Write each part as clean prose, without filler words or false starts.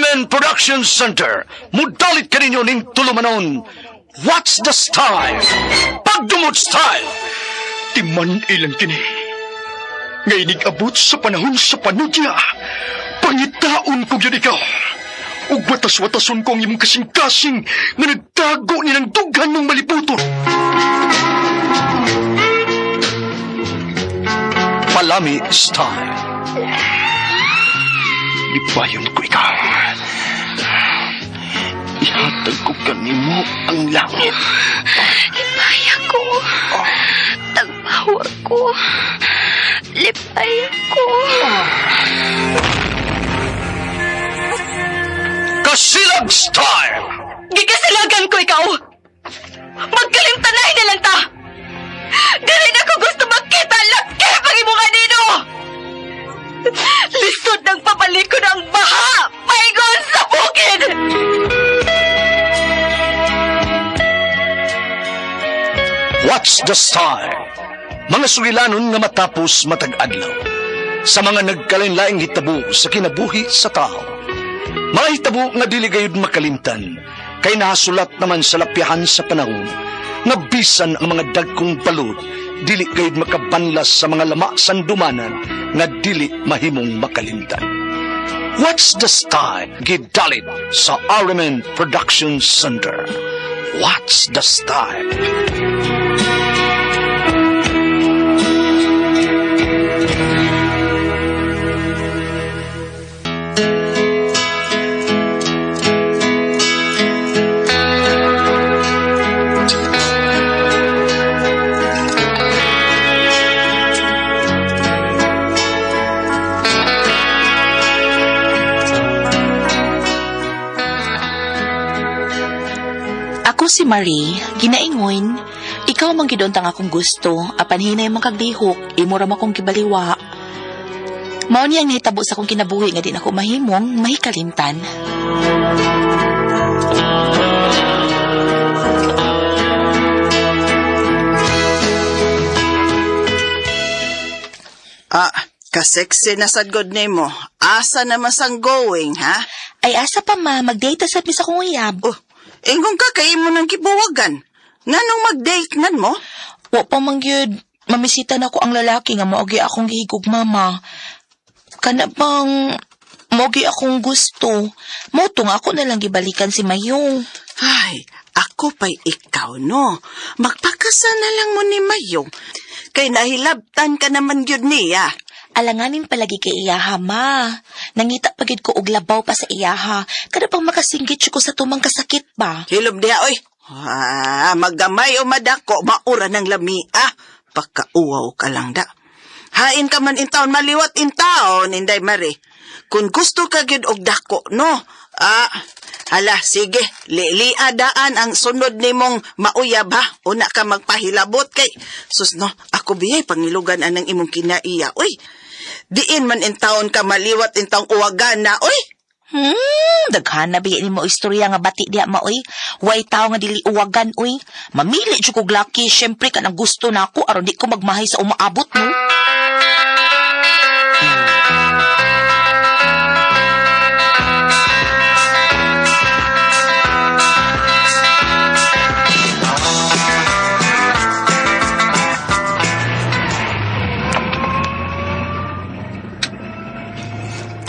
RMN Production Center, mudalit kaninyo ning tulumanon. What's the style? Pagdumot style! Timan ilang kini. Nga abot sa panahon sa panudya, pangitaon ko gyud ikaw. Ug watas-watason ko ang imong kasing-kasing nga nagtago ni ng dughan mong maliputon. Palami style. Lipayon ko ikaw. Ihatag ko kanimo ang langit. Lipaya ko. Tagbawa ko. Lipaya ko. Kasilag style! Gikasilagan ko ikaw! Magkalimtanay na lang ta! Dili na ko gusto makita laki pag imo kanino! Lisod ng papalikod ang baha! Paingon sa bukid! What's the style? Mga sugilanon nga matapos matag adlaw. Sa mga nagkalain-laing hitabo sa kinabuhi sa tao. Mga hitabo nga dili gayud makalimtan, kay nahasulat naman sa lapyahan sa panahon, nga bisan ang mga dagkong balod, dili gayud makabanlas sa mga lama sandumanan nga dili mahimong makalimtan. What's the style? Gidalit sa RMN Production Center. What's the style? Ako si Marie, ginaingon, ikaw man gid ang akong gusto, apan hinay man kag lihok, imo ra man kong gibaliwa. Mao ni ang nahitabo sa akong kinabuhi nga di nako mahimong mahikalimtan. Ah, kaseksi na sad god nimo. Asa naman sang going, ha? Ay asa pa ma, mag-date sad mi sa akong uyab. Oh, ingon ka kay imo nang gibuwagan. Nganong mag-date man mo? Wa pa man gyud, mamisita na ko ang lalaki nga moagi akong gihigog mama. Kana bang mogi akong gusto. Mo to nga ako na lang gibalikan si Mayong. Ay, ako pa'y ikaw, no? Magpakasa na lang mo ni Mayong. Kay nahilabtan ka naman gyud niya. Alanganin palagi kay iyaha, ma. Nangita pagid ko og labaw pa sa iyaha. Kada pang makasinggit siya ko sa tumang kasakit ba? Hilom diha, oy. Ah, magamay o madako, maura ng lami, ah. Pakauwaw ka lang da. Hain ka man in taon, maliwat in taon, Inday Marie. Kung gusto ka gyud og dako, no? Ah, hala, sige, lilia daan ang sunod nimong mauyab ha. Una ka magpahilabot kay, sus no, ako biyay pangilugan anang imong kinaiya, oy. Diin man in taon ka maliwat in taong uwagan na, oy. Daghan na biya nimo istorya nga bati diha ma oy. Way tawo nga dili uwagan oy. Mamili jud kog laki, syempre kanang gusto nako aron di ko magmahay sa umaabot no.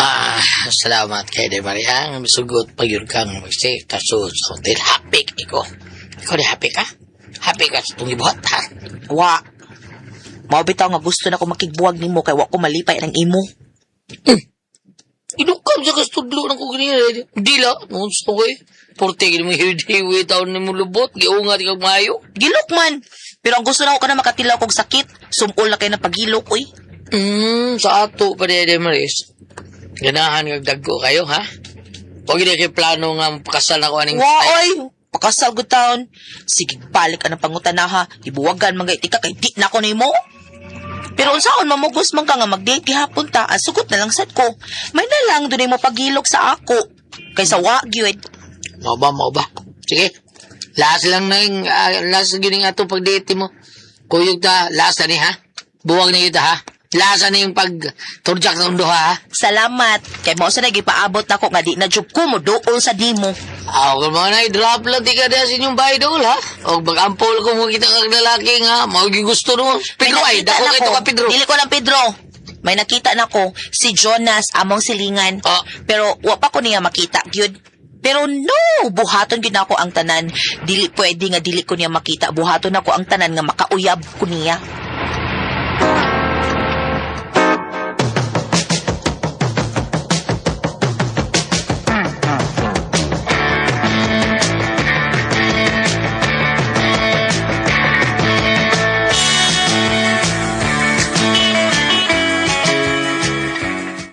Ah, salamat kay De Maria. Ang sugot pag yun kang magsik. Taso sa hotel. Happy iko. Ikaw di happy ka? Happy ka sa itong ibuhat, ha? Wa. Mao bitaw nga gusto nako makigbuwag nimo kay wa ko malipay ng imo. Inukam sa kastudlo ng kugnira. Dila, noon sa ko eh. Porte, gini mo hiwi-hiwi taon ni mo lubot. Giungat kag maayo. Gilok man. Pero ang gusto nako kana makatilaw kog sakit, sumol na kay na pagilok oy. Sa ato pa De Maris. Ganahan kag dagko kayo, ha? Huwag gini kay plano nga pakasal na ko aning Wa oy, pakasal gud taon. Sige, balik ang pangutana ha. Ibuwagan man gay tika kay di na ko nimo. Pero unsaon mamugos man ka nga mag-date gihapon ta, ang sugot na lang sad ko. May na lang dunay mo paghilok sa ako. Kaysa wa gyud. Mao ba, mao ba? Sige. Last lang na yung, last gyud yung ato pag-date mo. Kuyog ta, last na ni ha? Buwag na kita ha? Lasa na yung pag turjak sa duha, ha? Salamat. Kay mao sa nagipaabot nako nga di na jud ko mo duol sa nimo. Aw, kung mga na-drop lang di ka dahil sa inyong bahay dool, ha? O mag-ampol kung makita kang lalaki nga, mao gusto no. May Pedro ay, nakita dako na kay ko. to ka Pedro. Dili ko lang Pedro. May nakita na ko si Jonas among silingan. Ah. Pero wa pa ko niya makita gyud. Pero no, buhaton gyud nako ang tanan. Dili pwede nga dili ko niya makita. Buhaton nako ang tanan nga makauyab ko niya.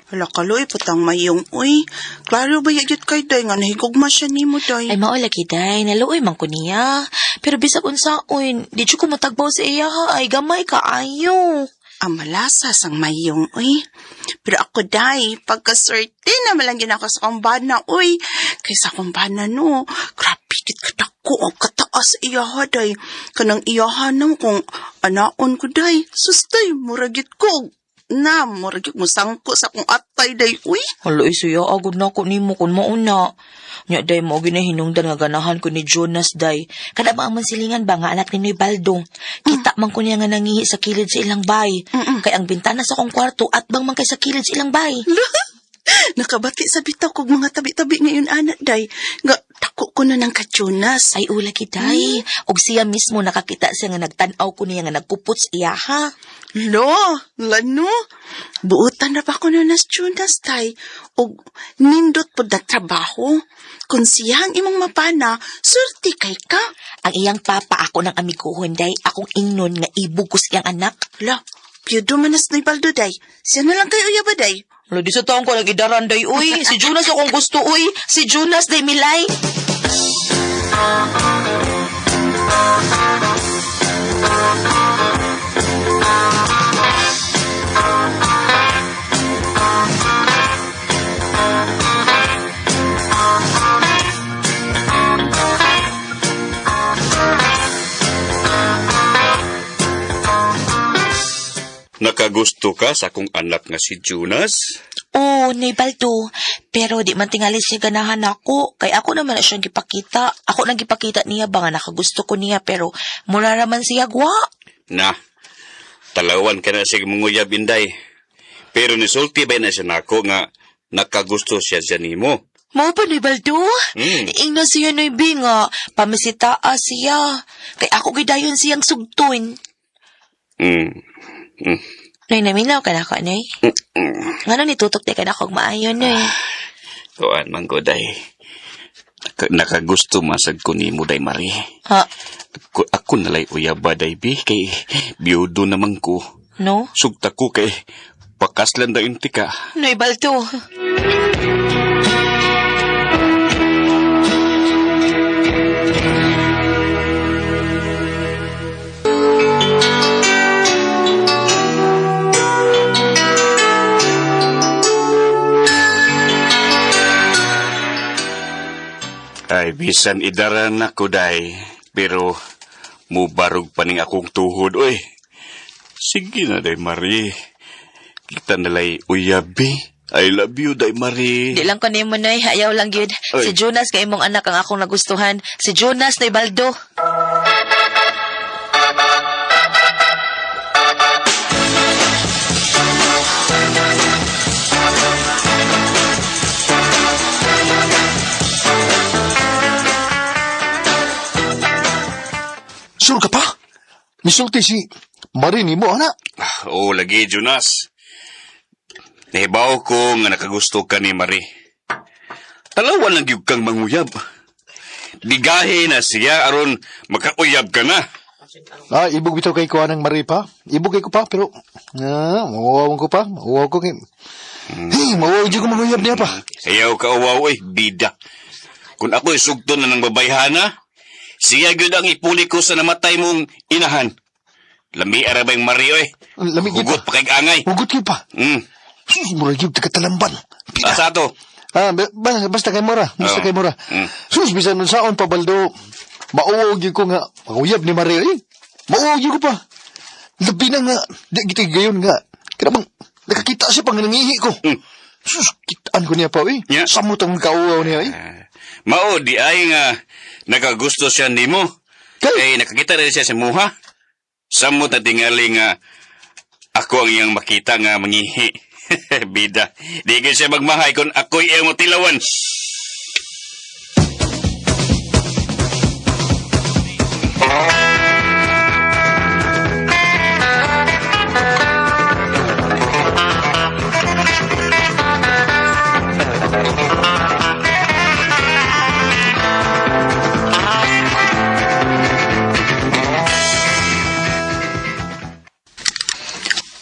Hala kaloy, patang mayong, uy. Klaro ba yagyot kay day nga nahigugma siya nimo day? Ay mao lagi day, naluoy man ko niya. Pero bisag unsaon, di jud ko matagbaw sa iya ha. Ay gamay kaayo. Ang malasa sang mayong, uy. Pero ako day, pagkaswerte naman lang yun ako sa kumbana, uy. Kaysa kumbana, no, grabe kit kadako ang kataas iyaha, day. Kanang iyaha no, kung anaon ko, day. Sustay, muragit ko. Na, muragit mo sangko sa kong atay, day, uy. Hala, isuya, agad na ako nimo kung mauna. Nya, day mo, ginahinungdan nga ganahan ko ni Jonas, day. Kada ba ang mansilingan ba nga anak ni Noy Baldong? Kita man ko niya nga nangihi sa kilid sa ilang bay. Kay ang bintana sa akong kwarto at bang man kay sa kilid sa ilang bay. Nakabati sa bitaw kog mga tabi-tabi ngayon, anak, day. Nga, dako ko na ng ka-Jonas. Ay, ula kitay. Og siya mismo nakakita siya nga nagtan-aw ko niya nga nagkupot sa iya, ha? Lo, lano. Buotan na ba ko na nas Jonas tay? Og nindot pod na trabaho. Kung siya ang imong mapana, surti kay ka. Ang iyang papa ako ng amiguhon, day. Akong ingnon nga ibog ko sa iyang anak. Lo, piyodo man nas Baldo day. Siya na lang kayo uyaba day. Lo, di sa taong ko nag-idaran, day, uy. Si Jonas akong gusto, uy. Si Jonas, day, milay. Nakagusto ka sa akong anak nga si Jonas? Oo, oh, Baldo. Pero di man tingali siya ganahan ako. Kay ako naman na siyang gipakita. Ako nang gipakita niya ba nga nakagusto ko niya pero mura raman siya gwa. Na, talawan ka na siya manguyab, Inday. Pero nisulti ba na siya nako nga nakagusto siya siya nimo? Mao ba ni Baldo? Mm. Ingna siya noy bi nga pamisitaa siya. Kay ako gidayon siyang sugton. Mm. Mm. Noy naminaw ka na ako, Noy. Ngano nitutok di ka na ako maayo, Noy. Kuan man ko, day. Nakagusto masag ko nimo, day, Marie. Ha? Ako nalay uyaba, day, bi. Kay biyudo naman ko. No? Sugta ko kay pakaslan da inti ka. Noy Baldo. Ay, bisan idaran ako, day. Pero, mubarog pa ning akong tuhod, oy. Sige na, day, Marie. Kita nalay uyabi. I love you, day, Marie. Di lang ko nimo, Noy. Ayaw lang yun. Oy. Si Jonas kay imong anak ang akong nagustuhan. Si Jonas, Noy Baldo. Sure ka pa? Misulti si Marie nimo, ana. Oo, lagi, Jonas. Nahibaw ko nga nakagusto ka ni Marie. Talawan lang gyud kang manguyab. Digahe na siya aron makauyab ka na. Ah, ibog bitaw kay kuha ng Marie pa. Ibog kay ko pa, pero mauwaw ko pa. Mauwaw ko kay... Hey, mauwaw dyan ko manguyab niya pa. Ayaw ka uwaw, eh, bida. Kung ako'y sugto na ng babayhana, siya gyud ang ipuli ko sa namatay mong inahan. Lami ara ba yung Marie, oy? Lami gyud Hugot pa kay angay. Hugot kayo pa. Sus, mura gyud tagatalamban. Bida. Asa to? Ah, basta kay Mora. Basta Oo. kay Mora. Sus, bisan nun saon pa, Baldo. Mauwaw gyud ko nga. Manguyab ni Marie, eh. Mauwaw gyud ko pa. Labi na nga. Di kita gayon nga. Kaya bang, nakakita siya pang nangihi ko. Sus, kitaan ko niya pa, eh. Yeah. Samot ang kauaw niya, eh. Mao di ay nga nakagusto siya nimo. Kay? Kay nakakita rin siya sa muha. Samot na tingali nga ako ang iyang makita nga mangihi. Bida. Di gyud siya magmahay kung ako'y iyang motilawan.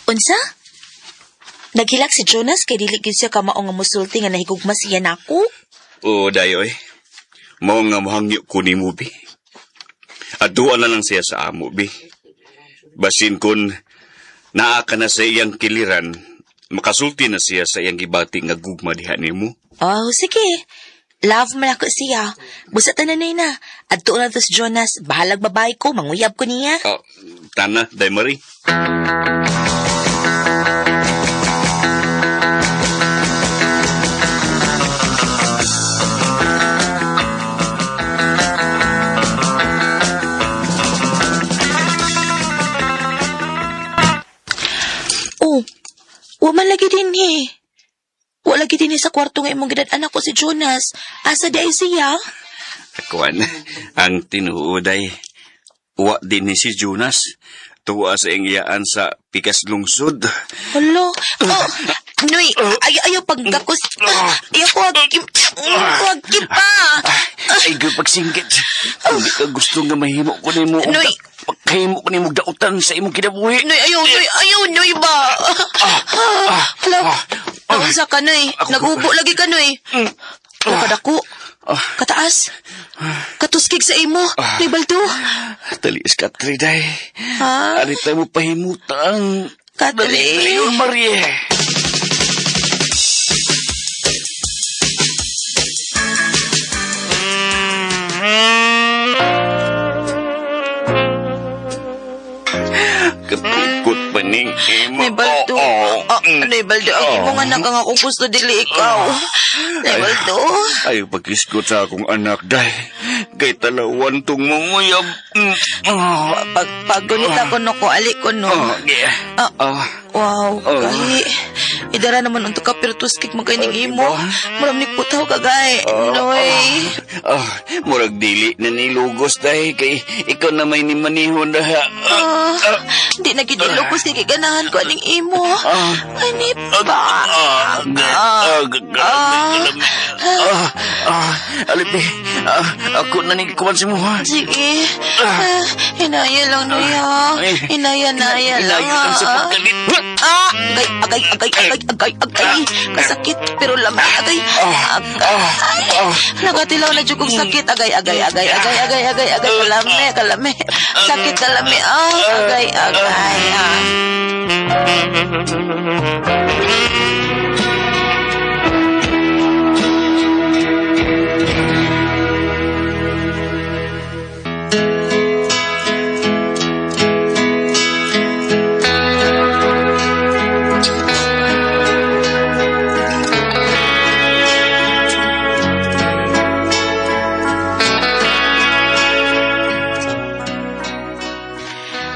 Unsa? Naghilak si Jonas kay dili gyud siya kamao nga musulti nga nahigugma siya nako. Oo, dayo eh. Mao nga mohangyo ko ni mo, bi. Aduan na lang siya sa amo, bi. Basin kun naa ka na sa iyang kiliran, makasulti na siya sa iyang gibati nga gugma diha nimo. Oh, sige. Love man ako siya. Busa tanan na. Adto na to si Jonas. Bahalag babae ko, manguyab ko niya. Oh, tana, Day Marie. Oh, wa man lagi din eh. Wa lagi din eh sa kwarto nga imong gidad-anak ko si Jonas. Asa di ay siya? Kuan, ang tinuoday, uwa din ni si Jonas. Tuwa sa iyang iyaan sa pikas lungsod. Hala. Oh, Noy, ayo ayo pagkakos. Ayo ko agkim. Ko agkim pa. Ay, gud pagsinggit. Hindi ka gusto nga mahimo ko nimo. og Noy. Pagkahimo ko nimo dautan sa imong kinabuhi. Noy, ayo, Noy, ayo, Noy ba? Hala. Naunsa ka, Noy? Nagubo lagi ka, Noy. Hala, kadako. Kataas. Katuskig sa imo. Noy, baldo. Dali, Katri, day. Ha? Arita mo pahimutang. Katri. Dali, yun, Marie. Kapikot pa ning imo. Noy, baldo. Oo. Ah, Noy, baldo. Ang imong anak ang ako gusto dili ikaw. Noy, baldo. Ay, pagkiskot sa akong anak, day. Kay talawan tong manguyab. Ah. Pag paggunita ko no ko, ali ko no. Ah, yeah. Ah. Ah. Wow, Oh. gahi. Idara naman unto ka pero tuskik man kay ning imo. Muram ni putaw ka gay. Noy. Ah, murag dili na nilugos dahil kay ikaw na may ni manihon na. Ah, di na gid nilugos kay giganahan ko aning imo. Ani pa. Ah, ah, ah, ah, alipi, ah, ako na ni kuwan si Muha. Sige. Ah, hinaya lang Noy ha. Hinaya naya lang. Ilayo lang sa ha. pagkalit. Ah, agay, agay, agay, agay, agay, agay. Kasakit, pero lamay, agay. Agay. Nagatilaw na jud kong sakit. Agay, agay, agay, agay, agay, agay, agay. Kalame, kalame. Sakit, kalame. Ah, agay, agay. Ah.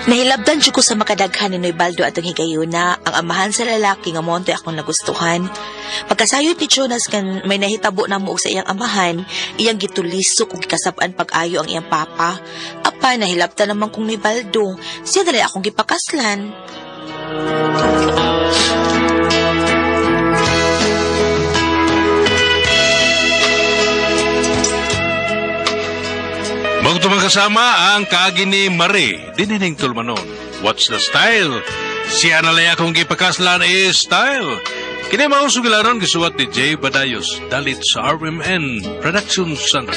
Nahilabdan jud ko sa makadaghan ni Noy Baldo atong higayuna, ang amahan sa lalaki nga monte akong nagustuhan. Pagkasayod ni Jonas kan may nahitabo na mo og sa iyang amahan, iyang gitulisok ug gikasab-an pag-ayo ang iyang papa. Apa nahilabtan naman kong Noy Baldo, siya dali akong gipakaslan. Magtumang kasama ang kaagi ni Marie, dinining tulmanon. What's the style? Siya na lang akong gipakaslan is style. Kini mao sugilanon gisuwat ni Jay Badayos, dalit sa RMN Production Center.